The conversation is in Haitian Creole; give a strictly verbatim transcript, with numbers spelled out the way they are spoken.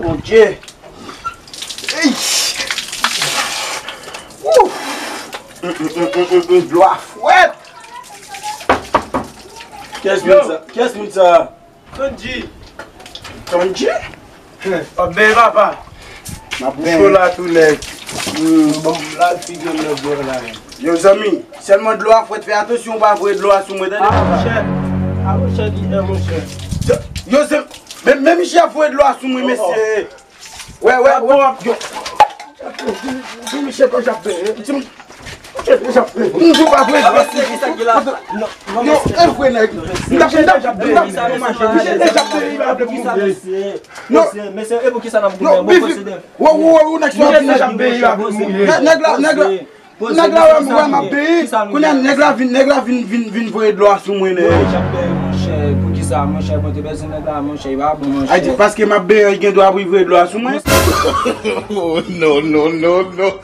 Bondye. Ey! Ouf! Mm, mm, mm, mm, mm, mm, dlo a fwèt! Kiyès moun sa? Kiyès moun sa? Tondji. Tondji? W ap benyen, papa? M ap benyen. Bouch la tou nèg. Hmm. Bon, la figi m nan dlo la menm. Yo, zanmi, sèlman dlo a fwèt, fè atansyon ou pa voye dlo a sou mwen, tande, papa? Ah, monchè. Ah, monchè, di, eh, monchè. Yo, zanmi, men, men misye ap voye dlo a sou mwen, mesye. Wè, wè, wè. Yo. Ti misye pa jape. Ti misye pa jape. M di w pa vre. Mesye, ki sa ki la? Non, non, yo, mesye. E vre, nèg. M t ap, m t ap, m t ap, misye te jape, li pa vle pou mwen. Non. Mesye, mesye, e pou ki sa n ap goumen? Bon, posede. Wo, wo, wo, nèg sa ap vin jape, li pa vle pou mwen. Nèg la, nèg la. Nèg la wè m, wè m ap benyen. Kounye a, nèg la vin, nèg la vin, vin, vin voye dlo a sou mwen, nèg. Mwen, jan m benyen, monchè, poukisa, monchè, bon, te bezwen nèg la, monchè, li pa bon, monchè. Ay, paske m ap benyen, li gen dwa pou li voye dlo a sou mwen. Oh, non, non, non, non.